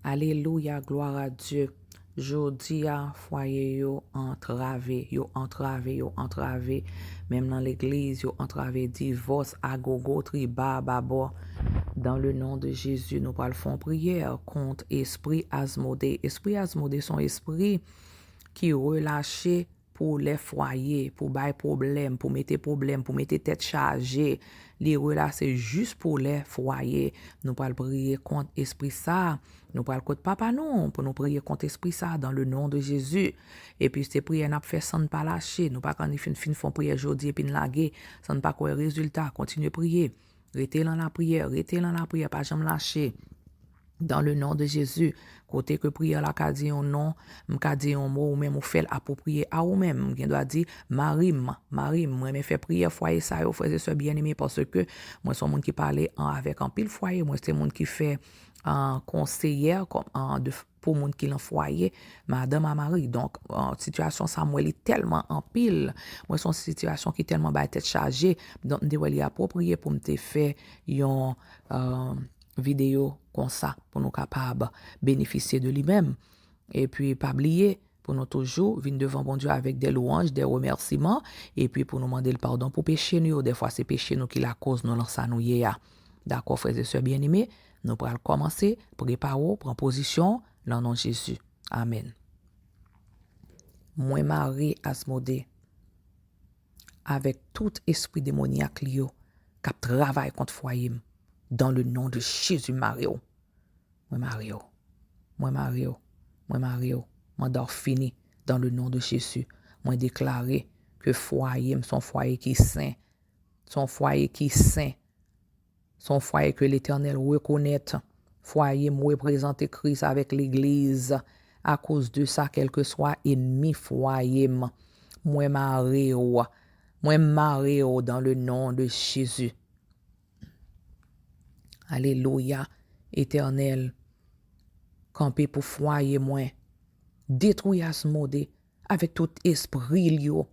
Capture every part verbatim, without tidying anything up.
Alelouya, glwa a Dye. Jodi a, fwaye yo antrave, yo antrave, yo antrave. Menm nan legliz, yo antrave divòs, agogo, triba, babò. Dans le nom de Jésus, nou pral fè yon priyè kont espri Azmode. Espri Azmode se yon espri ki relache pou lè fwaye, pou bay pwoblèm, pou mete pwoblèm, pou mete tèt chaje. Li relache jis pou lè fwaye. Nou pral priye kont espri sa. Nou pral kot Papa nou pou nou priye kont espri sa dans le nom de Jésus. Epi se priyè n ap fè san n pa lache. Nou pa ka ni fin, fin fè yon priyè jodi epi n lage san n pa kwè rezilta. Kontinye priye. Rete nan lapriyè, rete nan lapriyè, pa janm lache. Dans le nom de Jésus, kote ke priyè la ka di yon non, m ka di yon mo, ou menm ou fè l apwopriye a ou menm. M gen dwa di, mari m, mari m, mwen renmen fè priyè fwaye sa yo, frè e sè byeneme, paske mwen se yon moun ki pale an, avèk anpil fwaye, mwen se moun ki fè an, konseyè kòm, an, de, pou moun ki lan fwaye, madanm a mari. Donk, an, sitiyasyon sa, m wè li tèlman anpil, mwen se yon sitiyasyon ki tèlman bay tèt chaje, donk m te wè li apwopriye pou m te fè yon, an, videyo konsa pou nou kapab benefisye de li menm. Epi pa bliye pou nou toujou vin devan Bondye avèk de lwanj, de remèsiman, epi pou nou mande l padon pou peche nou yo. Dèfwa se peche nou ki lakoz nou lan sa nou ye a. Dakò, frè e sè byeneme, nou pral kòmanse, prepare w, pran pozisyon w, lan non Jezi. Amèn. Mwen mare Azmode avèk tout espri demonyak li yo k ap travay kont fwaye m. Dans le nom de Jésus, mare w. Mwen mare w. Mwen mare w. Mwen mare w. Manda w fini. Dans le nom de Jésus. Mwen deklare ke fwaye m se yon fwaye ki sen. Se yon fwaye ki sen. Se yon fwaye ke Letènèl rekonèt. Fwaye m reprezante Kris avèk legliz. Akoz de sa, kèlkeswa ènmi fwaye m, mwen mare w. Mwen mare w dans le nom de Jésus. Alelouya. Etènèl, kanpe pou fwaye mwen. Detwi Azmode avèk tout espri l yo.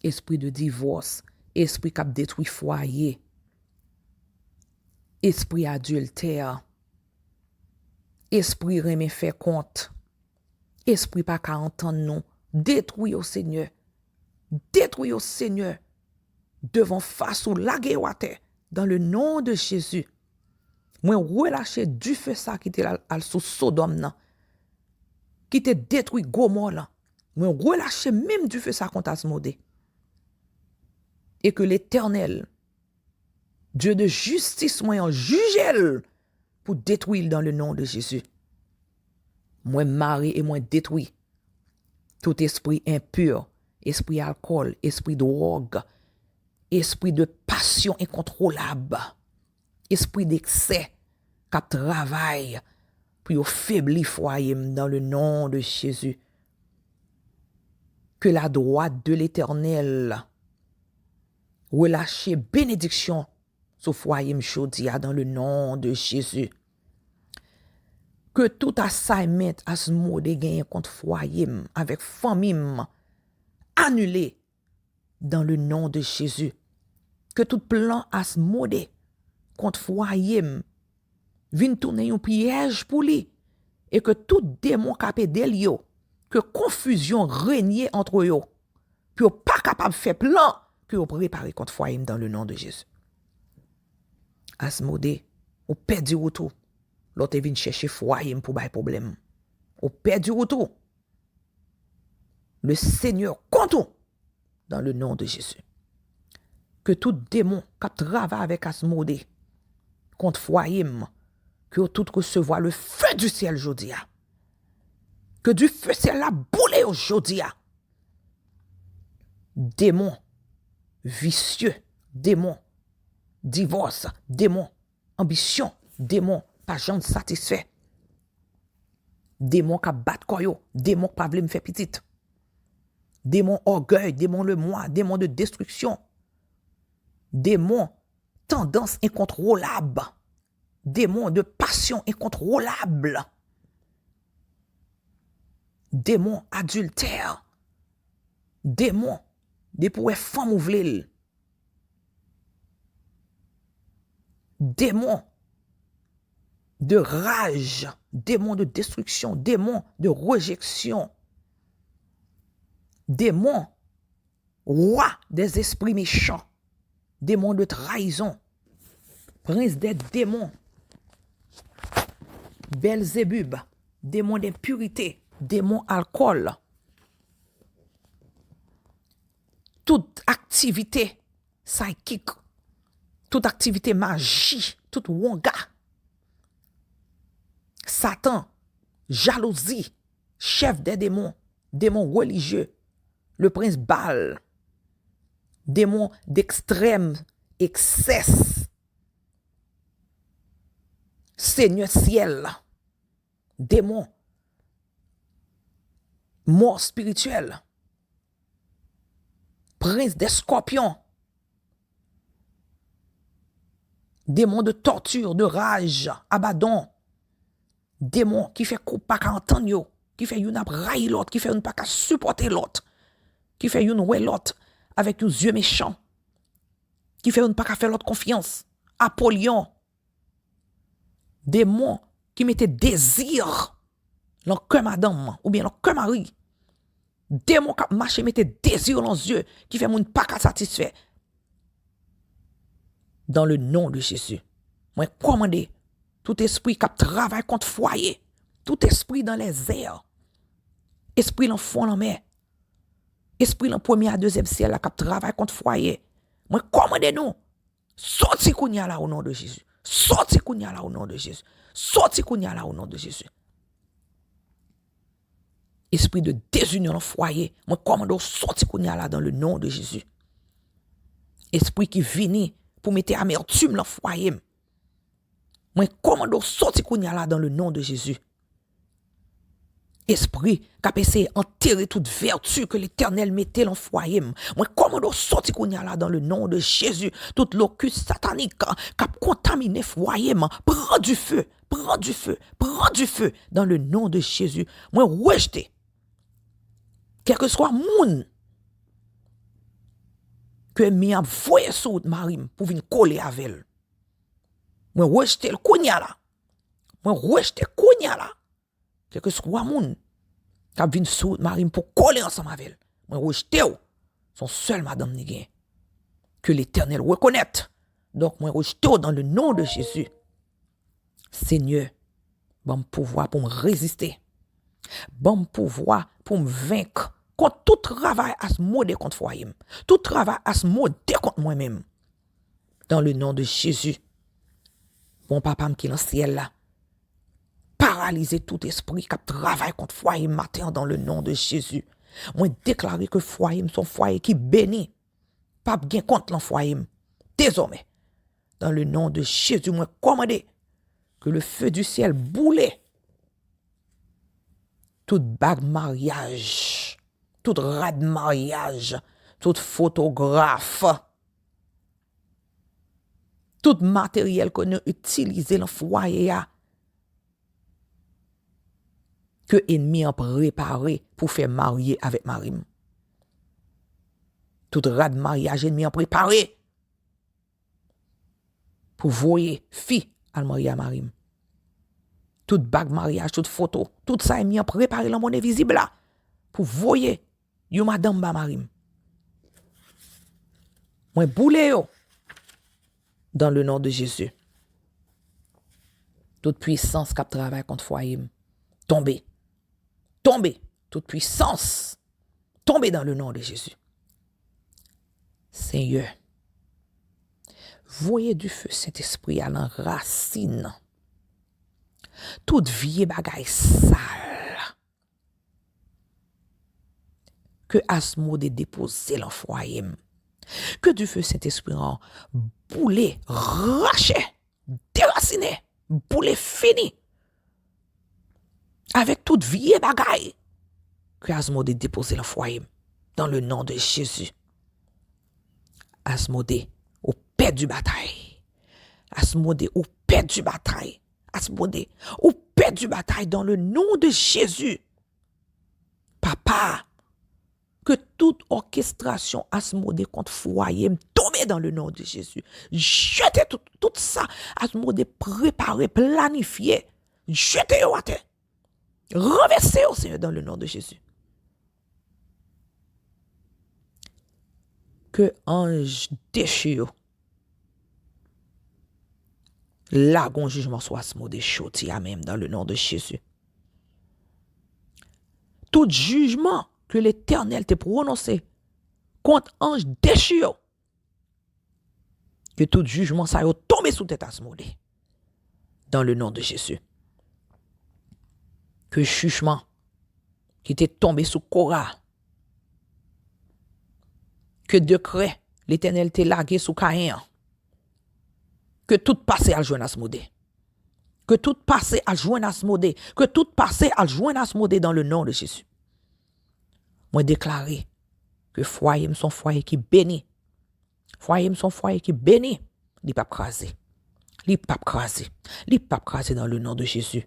Espri de divòs, espri k ap detwi fwaye, espri adiltè, espri renmen fè kont, espri pa ka antann nou. Detwi yo, Senyè. Detwi yo, Senyè. Devan fas ou, lage yo atè. Dans le nom de Jésus. Mwen relache dife sa ki te al, al sou Sodòm nan, ki te detwi Gomò lan. Mwen relache menm dife sa kont Azmode. E ke Letènèl, Dye de jistis mwen an, jije l pou detwi l dans le nom de Jésus. Mwen mare e mwen detwi tout espri enpi, espri alkòl, espri dwòg, espri de pasyon enkontwolab, espri deksè k ap travay pou yo febli fwaye m dans le nom de Jésus. Ke la droite de Letènèl relache benediksyon sou fwaye m jodi a dans le nom de Jésus. Ke tout assignment Azmode genyen kont fwaye m avèk fanmi m anile dans le nom de Jésus. Ke tout plan Azmode kont fwaye m vin tounen yon pyèj pou li, e ke tout demon k ap ede l yo, ke konfizyon renye antre yo, pou yo pa kapab fè plan ke yo prepare kont fwaye m dans le nom de Jésus. Azmode, ou pèdi wout ou lè w te vin chèche fwaye m pou bay pwoblèm. Ou pèdi wout ou. Le Senyè kont ou dans le nom de Jésus. Ke tout demon k ap travay avèk Azmode kont fwaye m, ke yo tout resevwa le feu du ciel jodi a. Ke dife syèl la boule yo jodi a. Demon visye, demon divòs, demon anbisyon, demon pa janm satisfè, demon k ap bat kò yo, demon k pa vle m fè pitit, demon ògèy, demon lemwa, demon de destriksyon, demon tandans enkontwolab, demon de pasyon enkontwolab, demon adiltè, demon depi w wè fanm ou vle l, demon de raj, démon de destriksyon, démon de rejeksyon, démon, roi des esprits méchants, démon de trahison, prince des démons, Bèlzebib, démon de pirite, démon alkòl, tout aktivite psychic, tout aktivite maji, tout wonga, Satan, jalouzi, chèf dè démon, démon relijye, le prince Baal, démon d'extrême excès, senyè syèl, démon, mò espirityèl, prince des scorpions, démon de torture, de raj, Abaddon, démon ki fè koup pa ka antann yo, ki fè youn ap rayi lòt, ki fè youn pa ka sipòte lòt, ki fè youn wè lòt avèk yon zye mechan, ki fè youn pa ka fè lòt konfyans, Apollyon, démon ki mete dezi lan kè madanm oubyen lan kè mari, démon k ap mache mete dezi lan zye ki fè moun pa ka satisfè. Dans le nom de Jésus, mwen kòmande tout espri k ap travay kont fwaye, tout espri dans les airs, espri lan fon lanmè, espri lan premye a dezyèm syèl la k ap travay kont fwaye, mwen kòmande nou, soti kounye a la o non de Jezi. Soti kounye a la o non de Jezi. Soti kounye a la o non de Jezi. Espri de dezinyon lan fwaye, mwen kòmande w soti kounye a la dans le nom de Jésus. Espri ki vini pou mete amètim lan fwaye m, mwen kòmande w soti kounye a la dans le nom de Jésus. Espri k ap eseye antere tout vèti ke Letènèl mete lan fwaye m, mwen kòmande w soti kounye a la dans le nom de Jésus. Tout lokis satanik k ap kontamine fwaye m, pran dife, pran dife, pran dife dans le nom de Jésus. Mwen rejte kèlkeswa moun ke ènmi an ap voye sou wout mari m pou vin kole avè l. Mwen rejte l kounye a la. Mwen rejte kounye a la kèlkeswa moun k ap vin sou wout mari m pou kole ansanm avè l. Mwen rejte w. Se yon sèl madanm li gen. Ke Letènèl rekonèt. Donk, mwen rejte w dans le nom de Jésus. Senyè, ban m pouvwa pou m reziste. Ban m pouvwa pou m venk kont tout travay Asmodè kont fwaye m. Tout travay Asmodè kont mwen menm. Dans le nom de Jésus. Bon Papa m ki lan syèl la, paralize tout espri k ap travay kont fwaye m maten an dans le nom de Jésus. Mwen deklare ke fwaye m se yon fwaye ki beni. P ap gen kont lan fwaye m. Dezòmè, dans le nom de Jésus, mwen kòmande ke le feu du ciel boule tout bag maryaj, tout rad maryaj, tout fotograf, tout materyèl ke nou itilize lan fwaye a, ke ènmi an prepare pou fè marye avèk mari m. Tout rad maryaj ènmi an prepare pou voye fi al marye a mari m. Tout bag maryaj, tout foto, tout sa ènmi an prepare lan monn envizib la pou voye yon madanm ba mari m. Mwen boule yo dans le nom de Jésus. Tout pwisans k ap travay kont fwaye m, tonbe. Tonbe. Tout pwisans tonbe dans le nom de Jésus. Senyè, voye dife Sentespri a lan rasin tout vye bagay sal ke Asmodè depoze lan fwaye m. Ke dife Sentespri an boule, rache, derasinen, boule, fini avèk tout vye bagay ke Asmodè depoze lan fwaye m. Dans le nom de Jésus. Asmodè, ou pèdi batay. Asmodè, ou pèdi batay. Asmodè, ou pèdi batay dans le nom de Jésus. Papa, Ke tout òkestrasyon Asmodée kont fwaye m tonbe dans le nom de Jésus. Jete tout, tout sa Asmodée prepare, planifye. Jete yo atè. Ranvèse yo, Senyè, dans le nom de Jésus. Ke anj dechi yo lage yon jijman sou Asmodée jodi a menm, dans le nom de Jésus. Tout jijman ke Letènèl te pwononse kont anj dechi yo, ke tout jijman sa yo tonbe sou tèt Asmodée, dans le nom de Jésus. Ke jijman ki te tonbe sou Kora, ke dekrè Letènèl te lage sou Kayen an, ke tout pase al jwenn Asmodée. Ke tout pase al jwenn Asmodée. Ke tout pase al jwenn Asmodée dans le nom de Jésus. Mwen deklare ke fwaye m se yon fwaye ki beni. Fwaye m se yon fwaye ki beni. Li p ap kraze. Li p ap kraze. Li p ap kraze dans le nom de Jésus.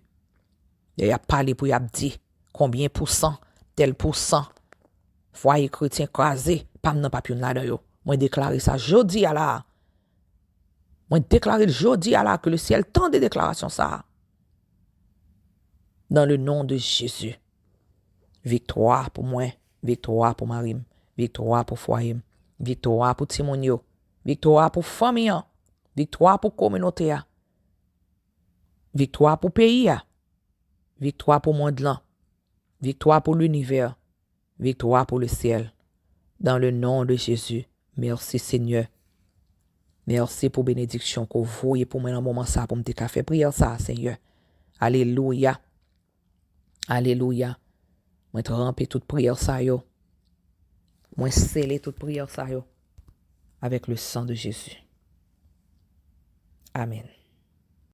Lè y ap pale pou y ap di konbyen pousan, tèl pousan fwaye kretyen kraze, pa m nan p ap youn ladan yo. Mwen deklare sa jodi a la a. Mwen deklare l jodi a la ke le syèl tande deklarasyon sa a. Dans le nom de Jésus. Viktwa pou mwen, viktwa pou mari m, viktwa pou fwaye m, viktwa pou timoun yo, viktwa pou fanmi an, viktwa pou kominote a, viktwa pou peyi a, viktwa pou mond lan, viktwa pou linivè, viktwa pou le syèl. Dans le nom de Jésus, mèsi Senyè. Mèsi pou benediksyon ke w voye pou mwen nan moman sa a pou m te ka fè priyè sa a, Senyè. Alelouya. Alelouya. Mwen tranpe tout priyè sa yo. Mwen sele tout priyè sa yo avèk le sang de Jésus. Amèn.